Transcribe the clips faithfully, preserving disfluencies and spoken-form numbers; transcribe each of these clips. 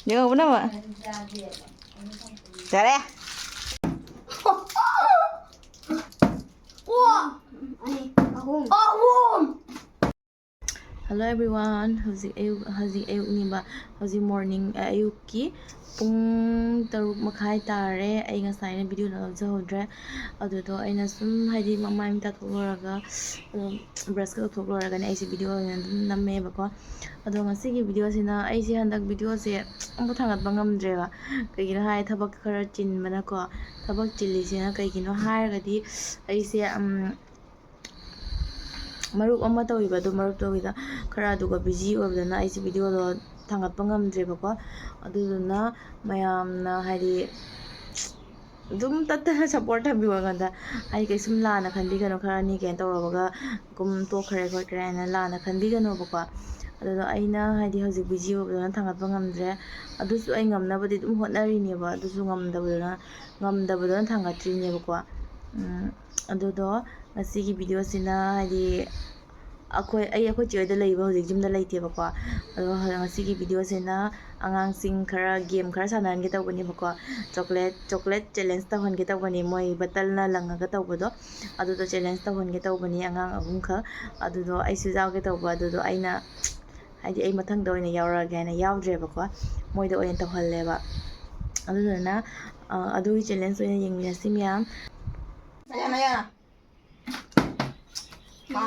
ꯌꯦꯡꯉꯧꯕ ꯅꯃ꯫ ꯌꯥꯔꯦ꯫ ꯑꯣ! ꯑꯅꯤ, ꯑꯍꯨꯝ꯫ ꯑꯍꯨꯝ! Hello everyone, ꯍꯧꯖꯤꯛ ꯑꯌꯨꯛ, ꯍꯧꯖꯤꯛ ꯑꯌꯨꯛꯅꯤꯕ, ꯍꯧꯖꯤꯛ morning, ꯑ, ꯑꯌꯨꯛꯀꯤ ꯄꯨꯡ ꯇꯔꯨꯛ ꯃꯈꯥꯏ ꯇꯥꯔꯦ꯫ ꯑꯩ ꯉꯁꯥꯏꯅ video ꯅꯝꯍꯧꯗ꯭ꯔꯦ꯫ ꯑꯗꯨꯗꯣ ꯑꯩꯅ ꯁꯨꯝ ꯍꯥꯏꯗꯤ ꯃꯃꯥꯏ ꯃꯤꯠ ꯇꯥꯊꯣꯛ ꯂꯣꯏꯔꯒ, ꯑꯗꯨꯝ brush ꯀ ꯇꯧꯊꯣꯛ ꯂꯣꯏꯔꯒꯅꯦ ꯑꯩꯁꯦ video ꯑꯣꯏꯅ ꯑꯗꯨꯝ ꯅꯝꯃꯦꯕꯀꯣ꯫ ꯑꯗꯣ ꯉꯁꯤꯒꯤ video ꯁꯤꯅ ꯑꯩꯁꯦ ꯍꯟꯗꯛ video ꯁꯦ ꯑꯝꯐꯥꯎ ꯊꯥꯡꯒꯠꯄ ꯉꯝꯗ꯭ꯔꯦꯕ꯫ ꯀꯩꯒꯤꯅꯣ ꯍꯥꯏꯔꯗꯤ ꯊꯕꯛ ꯈꯔ ꯆꯤꯟꯕꯅꯀꯣ꯫ ꯊꯕꯛ ꯆꯤꯜꯂꯤꯁꯤꯅ ꯀꯩꯒꯤꯅꯣ ꯍꯥꯏꯔꯒꯗꯤ ꯑꯩꯁꯦ, ꯎꯝ, ꯃꯔꯨꯞ ꯑꯃ ꯇꯧꯋꯦꯕ, ꯑꯗꯨ ꯃꯔꯨꯞ ꯇꯧꯋꯤꯗ ꯈꯔ ꯑꯗꯨꯒ busy ꯑꯣꯏꯕꯗꯨꯅ ꯑꯩꯁꯦ video ꯗꯣ ꯊꯥꯡꯒꯠꯄ ꯉꯝꯗ꯭ꯔꯦꯕꯀꯣ꯫ ꯑꯗꯨꯗꯨꯅ ꯃꯌꯥꯝꯅ ꯍꯥꯏꯗꯤ ꯑꯗꯨꯝ ꯇꯠꯇꯅ support ꯊꯝꯕꯤꯌꯣ ꯑꯩꯉꯣꯟꯗ꯫ ꯍꯥꯏꯗꯤ ꯀꯩꯁꯨꯝ ꯂꯥꯟꯅ ꯈꯟꯕꯤꯒꯅꯨ, ꯈꯔꯅꯤ ꯀꯩꯅꯣ ꯇꯧꯔꯕꯒ ꯀꯨꯝ ꯇꯣꯛꯈ꯭ꯔꯦ ꯈꯣꯠꯈ꯭ꯔꯦ ꯍꯥꯏꯅ ꯂꯥꯟꯅ ꯈꯟꯕꯤꯒꯅꯣꯕꯀꯣ꯫ ꯑꯗꯨꯗꯣ ꯑꯩꯅ ꯍꯥꯏꯗꯤ ꯍꯧꯖꯤꯛ busy ꯑꯣꯏꯕꯗꯨꯅ ꯊꯥꯡꯒꯠꯄ ꯉꯝꯗ꯭ꯔꯦ꯫ ꯑꯗꯨꯁꯨ ꯑꯩ ꯉꯝꯅꯕꯗꯤ ꯑꯗꯨꯝ ꯍꯣꯠꯅꯔꯤꯅꯦꯕ, ꯑꯗꯨꯁꯨ ꯉꯝꯗꯕꯗꯨꯅ, ꯉꯝꯗꯕꯗꯨꯅ ꯊꯥꯡꯒꯠꯇ꯭ꯔꯤꯅꯦꯕꯀꯣ꯫ ꯎꯝ, ꯑꯗꯨꯗꯣ ꯉꯁꯤꯒꯤ video ꯁꯤꯅ ꯍꯥꯏꯗꯤ ꯑꯩꯈꯣꯏ, ꯑꯩ ꯑꯩꯈꯣꯏ ꯆꯦ ꯍꯣꯏꯗ ꯂꯩꯕ, ꯍꯧꯖꯤꯛ ꯌꯨꯝꯗ ꯂꯩꯇꯦꯕꯀꯣ꯫ ꯑꯗꯣ ꯍ-, ꯉꯁꯤꯒꯤ video ꯁꯤꯅ ꯑꯉꯥꯡꯁꯤꯡ ꯈꯔ game ꯈꯔ ꯁꯥꯟꯅꯍꯟꯒꯦ ꯇꯧꯕꯅꯦꯕꯀꯣ꯫ Chocolate, chocolate challenge ꯇꯧꯍꯟꯒꯦ ꯇꯧꯕꯅꯤ꯫ ꯃꯣꯏ bottle ꯅ ꯂꯪꯉꯒ ꯇꯧꯕꯗꯣ, ꯑꯗꯨꯗꯣ challenge ꯇꯧꯍꯟꯒꯦ ꯇꯧꯕꯅꯤ ꯑꯉꯥꯡ ꯑꯍꯨꯝꯈꯛ꯫ ꯑꯗꯨꯗꯣ ꯑꯩꯁꯨ ꯌꯥꯎꯒꯦ ꯇꯧꯕ, ꯑꯗꯨꯗꯣ ꯑꯩꯅ ꯍꯥꯏꯗꯤ ꯑꯩ ꯃꯊꯪꯗ ꯑꯣꯏꯅ ꯌꯥꯎꯔꯛꯑꯒꯦ ꯍꯥꯏꯅ ꯌꯥꯎꯗ꯭ꯔꯦꯕꯀꯣ꯫ ꯃꯣꯏꯗ ꯑꯣꯏꯅ ꯇꯧꯍꯜꯂꯦꯕ꯫ ꯑꯗꯨꯗꯨꯅ, ꯑ, ꯑꯗꯨꯒꯤ challenge ꯑꯣꯏꯅ ꯌꯦꯡꯃꯤꯟꯅꯁꯤ ꯃꯌꯥꯝ꯫ ꯃꯌꯥ, ꯃꯌꯥ꯫ ꯃꯥ꯫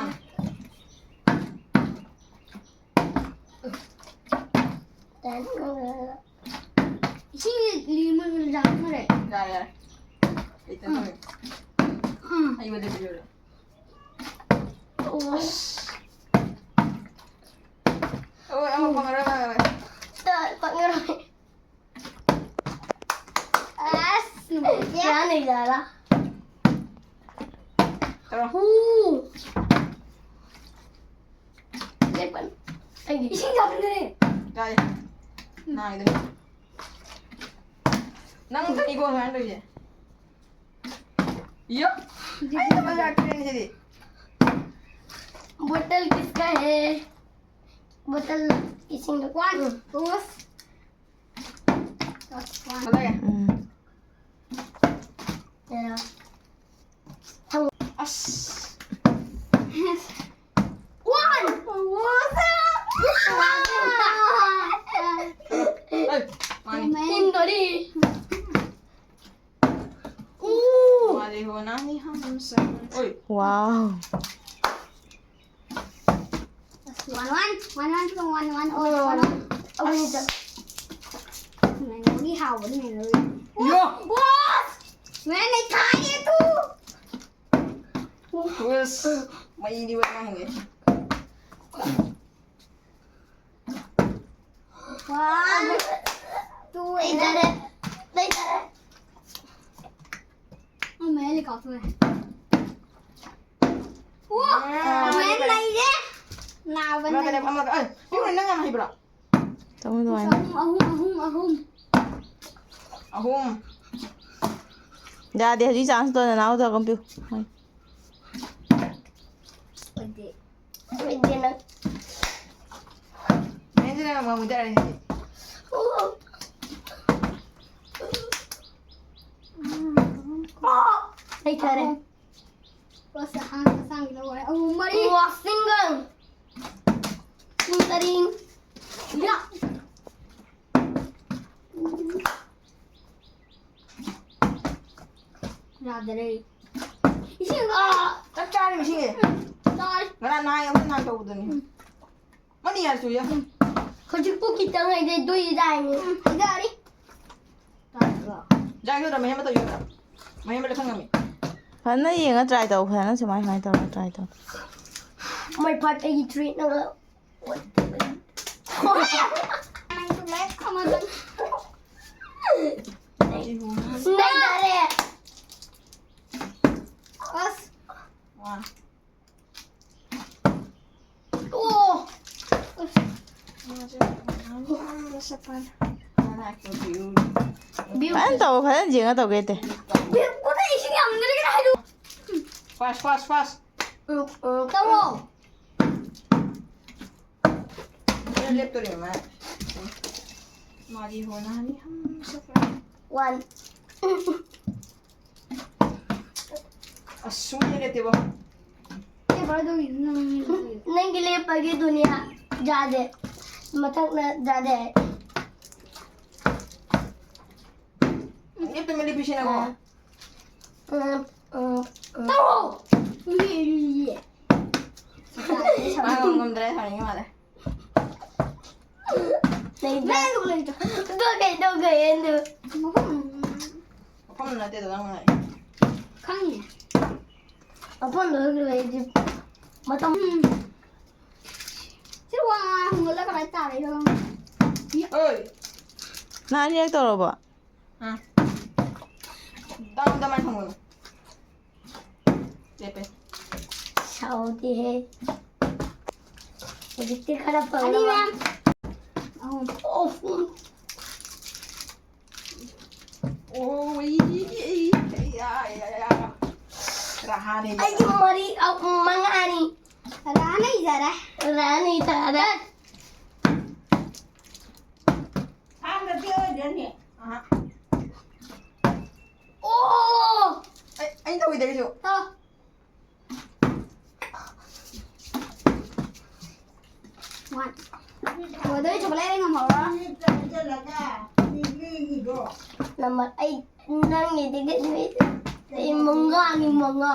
ꯏꯁꯤꯡ ꯂꯤ ꯃꯨꯟ ꯃꯨꯟ ꯆꯥꯕ ꯐꯔꯦ꯫ ꯌꯥꯔꯦ, ꯌꯥꯔꯦ꯫ ꯂꯩꯇ ꯎꯝ꯫ ꯇꯧꯔꯦ꯫ ꯎꯝ꯫ ꯑꯩꯉꯣꯟꯗ ꯄꯤꯔꯨꯔꯦ꯫ ꯑꯣ꯫ ꯑꯁ꯫ ꯑꯣꯏ, ꯑꯃ ꯐꯪꯉꯔꯣꯏ, ꯐꯪꯉꯔꯣꯏ꯫ ꯇ-, ꯐꯪꯉꯔꯣꯏ꯫ ꯑꯁ, ꯌꯥꯅꯤ, ꯌꯥꯔꯥ꯫ ꯇꯧꯔꯣ꯫ ꯍꯨ꯫ ꯂꯦꯞꯀꯅꯨ꯫ ꯑꯩꯒꯤ ꯏꯁꯤꯡ ꯆꯥꯕꯤꯅꯦ꯫ ꯌꯥꯔꯦ꯫ ꯅꯥꯏꯗ꯫ ꯅꯪ ꯀꯔꯤꯒꯣ ꯑꯗꯨꯃꯥꯏꯅ ꯇꯧꯔꯤꯁꯦ? ꯌꯣ꯫ ꯑꯩ ꯊꯕꯛ ꯂꯥꯛꯇ꯭ꯔꯦꯅꯦ ꯁꯤꯗꯤ꯫ बोतल किसका है? बोतल ꯏꯁꯤꯡꯗꯣ꯫ ꯋꯥꯟ꯫ ꯎꯁ꯫ ꯎꯝ꯫ ꯑꯁ꯫ One! What's up? ꯑꯩ, ꯃꯥꯅꯤ꯫ ꯇꯤꯟꯗꯣꯔꯤ꯫ ꯎ! ꯃꯥꯂꯦ ꯍꯣ ꯅꯥꯅꯤ ꯍꯝ ꯁꯝ꯫ ꯑꯣꯏ꯫ Wow. One, one, one, one, one, one, one, oh, one, one. ꯑꯁ꯫ ꯃꯦꯃꯣꯔꯤ ꯍꯥꯎꯕꯅꯤ, ꯃꯦꯃꯣꯔꯤ꯫ ꯌꯣ! ꯋꯥꯁ! ꯃꯦꯟ ꯂꯩꯈꯥꯏꯔꯦ ꯇꯨ! ꯑꯁ, ꯃꯩꯗꯤ ꯋꯥ ꯉꯥꯡꯉꯦ꯫ One, two, ꯂꯩꯇꯔꯦ, ꯂꯩꯇꯔꯦ꯫ ꯑꯃ ꯃꯌꯥꯏ ꯂꯩꯀꯥꯎꯊꯣꯛꯑꯦ꯫ ꯋꯥ! ꯑꯥ, ꯃꯌꯥꯏ ꯂꯩꯔꯦ꯫ ꯅꯥꯕ ꯑꯃ ꯀꯩꯅꯣ, ꯂꯩꯔꯦ꯫ ꯑꯃ, ꯑꯦ, ꯄꯤꯔꯨꯅꯦ, ꯅꯪ ꯌꯥꯝ ꯍꯩꯕ꯭ꯔꯣ? ꯇꯧꯅꯨ ꯑꯗꯨꯃꯥꯏꯅ꯫ ꯑꯍꯨꯝ, ꯑꯍꯨꯝ, ꯑꯍꯨꯝ, ꯑꯍꯨꯝ꯫ ꯑꯍꯨꯝ꯫ ꯌꯥꯗꯦ, ꯍꯧꯖꯤꯛ ꯆꯥꯟꯁꯇꯣ ꯅꯅꯥꯎꯗ ꯀꯝꯄꯤꯌꯨ꯫ ꯍꯣꯏ꯫ ꯑꯣꯏꯗꯦ꯫ ꯑꯣꯏꯗꯦ ꯅꯪ꯫ ꯃꯍꯦꯟꯗ꯭ꯔꯅ ꯑꯃꯨꯛ ꯃꯨꯊꯔꯦ ꯍꯧꯖꯤꯛ꯫ ꯑꯣ꯫ ꯑꯣ꯫ ꯂꯩꯊꯔꯦ꯫ ꯑꯍꯨꯝ꯫ ꯕꯁ ꯑꯍꯥꯟꯕ ꯆꯥꯝꯃꯒꯤ ꯂꯧꯔꯦ꯫ ꯑꯍꯨꯝ, ꯃꯔꯤ꯫ ꯋꯥꯁꯤꯡꯒꯟ꯫ ꯄꯨꯡ ꯇꯔꯦꯠ꯫ ꯌꯥ꯫ ꯌꯥꯗꯔꯦ꯫ ꯏꯁꯤꯡ ꯑꯥ! ꯆꯞ ꯆꯥꯔꯦ ꯏꯁꯤꯡꯁꯦ꯫ ꯆꯥꯔꯦ꯫ ꯉꯔꯥꯡ ꯅꯍꯥꯟ ꯑꯃꯨꯛ ꯅꯍꯥꯟ ꯇꯧꯕꯗꯨꯅꯤ꯫ ꯎꯝ꯫ ꯃꯅꯤ ꯌꯥꯔꯁꯨ ꯌꯥ꯫ ꯍꯧꯖꯤꯛꯄꯨ ꯈꯤꯇꯪ ꯍꯥꯏꯗꯤ ꯑꯗꯨꯏ ꯌꯥꯏꯅꯤ꯫ ꯎꯝ, ꯌꯥꯔꯤ꯫ ꯖꯥꯛ ꯌꯣꯠꯇ꯭ꯔꯥ? ꯃꯍꯤ ꯑꯃꯠꯇ ꯌꯣꯠꯇ꯭ꯔꯥ? ꯃꯍꯤ ꯑꯃꯠꯇ ꯈꯪꯉꯝꯃꯤ꯫ ꯐꯖꯅ ꯌꯦꯡꯉ try ꯇꯧ꯫ ꯐꯖꯅ ꯁꯨꯃꯥꯏ ꯁꯨꯃꯥꯏ ꯇꯧꯔꯒ try ꯇꯧ꯫ My part ꯑꯩꯒꯤ treat ꯅꯪ꯫ ꯂꯩꯇꯔꯦ꯫ ꯑꯁ꯫ ꯋꯥ꯫ ꯑꯣ! ꯐꯖꯅ ꯇꯧ, ꯐꯖꯅ ꯌꯦꯡꯉ ꯇꯧꯒꯦ ꯇꯦ꯫ ꯕꯤꯌꯨꯇꯤ꯫ ꯏꯁꯤꯡ ꯌꯥꯝꯗ꯭ꯔꯒꯅ ꯍꯥꯏꯔꯨ꯫ Fast, fast, fast꯫ ꯎꯝ, ꯎꯝ, ꯇꯧꯔꯣ꯫ ꯂꯦꯞꯇꯣꯔꯦ ꯃꯥ꯫ ꯃꯥꯒꯤ ꯍꯣꯅꯥꯅꯤ ꯍꯝ ꯁꯐꯔ꯫ One. ꯑꯁ ꯁꯨꯡꯌꯦ ꯂꯦꯞꯇꯦꯕꯣ꯫ ꯅꯪꯒꯤ ꯂꯦꯞꯄꯒꯤ ꯗꯨꯅꯤꯌꯥ ꯌꯥꯗꯦ꯫ ꯃꯊꯛꯅ ꯌꯥꯗꯦ꯫ ꯂꯦꯞꯇ ꯃꯦꯂꯦ ꯄꯤꯁꯤꯅꯀꯣ꯫ ꯑꯥ꯫ ꯎꯝ, ꯎꯝ, ꯎꯝ꯫ ꯇꯧꯔꯣ! ꯃꯥ ꯉꯝ ꯉꯝꯗ꯭ꯔꯦ, ꯁꯥꯎꯅꯤꯡꯉꯤ ꯃꯥꯜꯂꯦ꯫ ꯂꯩꯕ꯭ꯔꯥ? ꯂꯩꯇ꯭ꯔꯣ? ꯑꯗꯨ ꯀꯩꯗꯧꯒꯦ ꯑꯗꯨ? ꯃꯐꯝ ꯅꯠꯇꯦꯗ ꯅꯪ ꯍꯥꯏ꯫ ꯈꯪꯉꯦ꯫ ꯃꯐꯝꯗꯣ ꯂꯩꯔꯗꯤ ꯃꯇꯝ꯫ ꯁꯤ ꯋꯥ ꯍꯪꯒꯠꯂ ꯀꯃꯥꯏ ꯇꯥꯔꯛꯏꯅꯣ ꯈꯪꯗꯦ꯫ ꯑꯣꯏ! ꯅꯪ ꯑꯅꯤꯔꯛ ꯇꯧꯔꯕꯣ? ꯑꯥ꯫ ꯗꯝ ꯗꯝ ꯍꯥꯏꯅ ꯊꯝꯒꯅꯨ꯫ ꯂꯦꯞꯄꯦ꯫ ꯁꯥꯎꯗꯦꯍꯦ꯫ ꯍꯧꯖꯤꯛꯇꯤ ꯈꯔ ꯐꯒꯠꯂꯕ꯫ ꯑꯅꯤꯔꯛ꯫ ꯑꯍꯨꯝ꯫ ꯑꯣ, ꯎꯝ꯫ ꯑꯣ, ꯏ, ꯏ, ꯏ, ꯏ, ꯌꯥ, ꯌꯥ, ꯌꯥ꯫ ꯔꯍꯥꯅꯦ꯫ ꯑꯩꯒꯤ ꯃꯔꯤ, ꯑ, ꯃꯉꯥꯅꯤ꯫ ꯔꯍꯥꯅꯦ ꯏꯖꯔꯦ꯫ ꯔꯍꯥꯅꯦ ꯏꯖꯔꯦ꯫ ꯐꯥꯝꯗꯗꯤ ꯑꯣꯏꯗꯣꯏꯅꯦ꯫ ꯑꯍ꯫ ꯑꯣ! ꯑꯩ, ꯑꯩꯅ ꯇꯧꯈꯤꯗꯦ ꯀꯩꯁꯨ꯫ ꯇꯧ꯫ ꯋꯥꯟ꯫ ꯂꯣꯏꯗꯧꯔꯦ, ꯆꯣꯀꯣꯂꯦꯠ ꯑꯩ ꯉꯝꯍꯧꯔꯣꯏ꯫ ꯅꯝꯕꯔ ꯑꯩꯠ, ꯅꯪꯒꯤꯗꯤ ꯀꯩꯁꯨ ꯂꯩꯇꯦ꯫ ꯑꯩ ꯃꯉꯥꯅꯤ, ꯃꯉꯥ꯫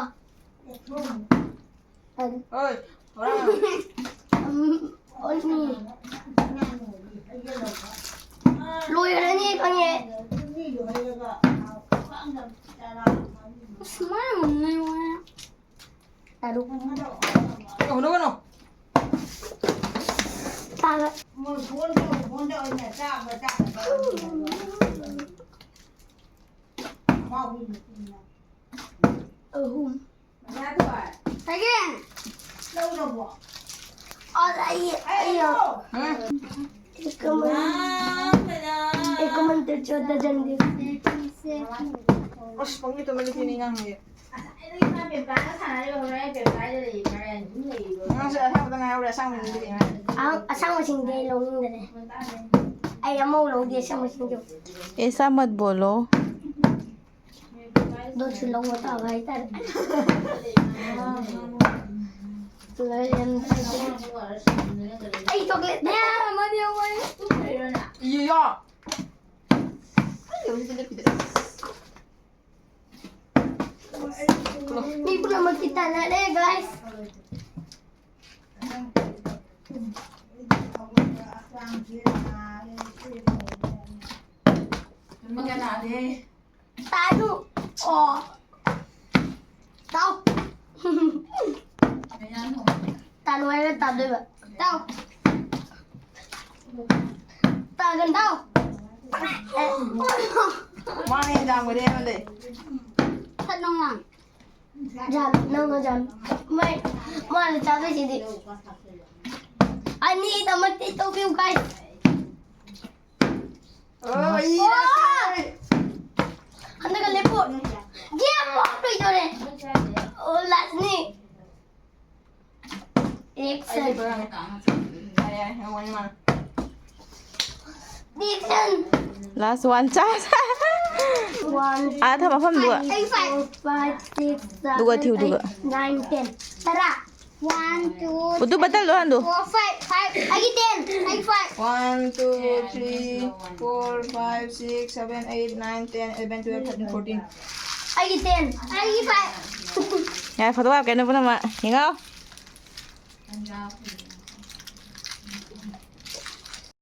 ꯑꯣꯏ, ꯍꯣꯔꯦꯟ꯫ ꯎꯝ, ꯑꯣꯏꯅꯤ꯫ ꯂꯣꯏꯈ꯭ꯔꯅꯤ ꯈꯪꯉꯦ꯫ ꯑꯁ, ꯃꯥ ꯉꯝꯅꯩ ꯋꯥ꯫ ꯇꯔꯨꯛ꯫ ꯀꯩꯅꯣ, ꯀꯩꯅꯣ? ꯇꯥꯕ꯫ ꯑꯍꯨꯝ꯫ ꯍꯥꯏꯒꯦ꯫ ꯑꯁ, ꯑꯩ, ꯑꯩ, ꯎꯝ꯫ ꯑꯩ ꯀꯃꯟ-, ꯑꯩ ꯀꯃꯟ ꯇꯧꯔ ꯆꯠꯇ ꯆꯪꯗꯦ꯫ ꯑꯁ, ꯄꯪꯂꯤꯠꯇ ꯃꯂꯤꯠꯄꯤꯅꯤ ꯅꯪꯗꯤ꯫ ꯅꯪꯁꯨ ꯑꯁꯥꯡꯕꯗ ꯉꯥꯏꯍꯧꯔꯦ, ꯑꯁꯥꯡꯕꯗꯨꯗꯤ꯫ ꯑ-, ꯑꯁꯥꯡꯕꯁꯤꯡꯗꯤ ꯑꯩ ꯂꯧꯅꯤꯡꯗꯔꯦ꯫ ꯑꯩ ꯑꯃꯐꯥꯎ ꯂꯧꯗꯦ ꯑꯁꯦꯡꯕꯁꯤꯡꯗꯣ꯫ ऐसा मत बोलो। ꯑꯗꯨꯁꯨ ꯂꯧꯕ ꯇꯥꯕ ꯍꯥꯏꯇꯥꯔꯦ꯫ ꯑꯩ ꯆꯣꯀ꯭ꯂꯦꯠ ꯃꯌꯥꯝ ꯑꯃ ꯌꯥꯎꯋꯦ꯫ ꯏꯌꯣ꯫ ꯃꯤ ꯄꯨꯝꯅꯃꯛꯀꯤ ꯇꯥꯟꯅꯔꯦ, guys꯫ ꯇꯥꯅꯨ꯫ ꯑꯣ꯫ ꯇꯥꯎ꯫ ꯇꯥꯅꯨ ꯍꯥꯏꯔ ꯇꯥꯗꯣꯏꯕ꯫ ꯇꯥꯎ꯫ ꯇꯥꯒꯟ ꯇꯥꯎ꯫ ꯃꯥꯅ ꯍꯦꯟꯅ ꯌꯥꯝꯈꯔꯦ ꯑꯩꯉꯣꯟꯗꯩ꯫ ꯐꯠ ꯅꯪ ꯉꯥꯡ꯫ ꯖꯥꯝ, ꯅꯪꯅ ꯖꯥꯝ꯫ ꯃꯥꯏ, ꯃꯥꯅ ꯆꯥꯗꯣꯏꯁꯤꯗꯤ꯫ ꯑꯅꯤꯗꯃꯛꯇꯤ ꯇꯧꯕꯤꯌꯨ, guys꯫ ꯑꯣ, ꯏ ꯋꯥ! ꯍꯟꯗꯛꯀ ꯂꯦꯞꯄꯨ꯫ Game over ꯂꯣꯏꯗꯣꯔꯦ꯫ ꯑꯣ, lastꯅꯤ꯫ Action꯫ Action꯫ Last one chance꯫ One, ꯑꯥ, ꯊꯝ ꯃꯐꯝꯗꯨꯒ꯫ ꯑꯩ five, four, five, six, seven, ꯑꯗꯨꯒ ꯊꯤꯌꯨ, ꯑꯗꯨꯒ꯫ Eight, nine, ten꯫ ꯇꯔꯥ꯫ One, two, ꯎꯗꯨ ꯕꯇꯜꯗꯣ ꯍꯟꯗꯣ꯫ Four, five, five꯫ ꯑꯩꯒꯤ ten꯫ ꯑꯩ five꯫ One, two, three, four, five, six, seven, eight, nine, ten, eleven, twelve, thirteen, fourteen꯫ ꯑꯩꯒꯤ ten꯫ ꯑꯩꯒꯤ five꯫ ꯌꯥꯔꯦ, photo ꯀꯥꯞꯀꯦ ꯅꯣꯏ ꯄꯨꯝꯅꯃꯛ꯫ ꯌꯦꯡꯉꯣ꯫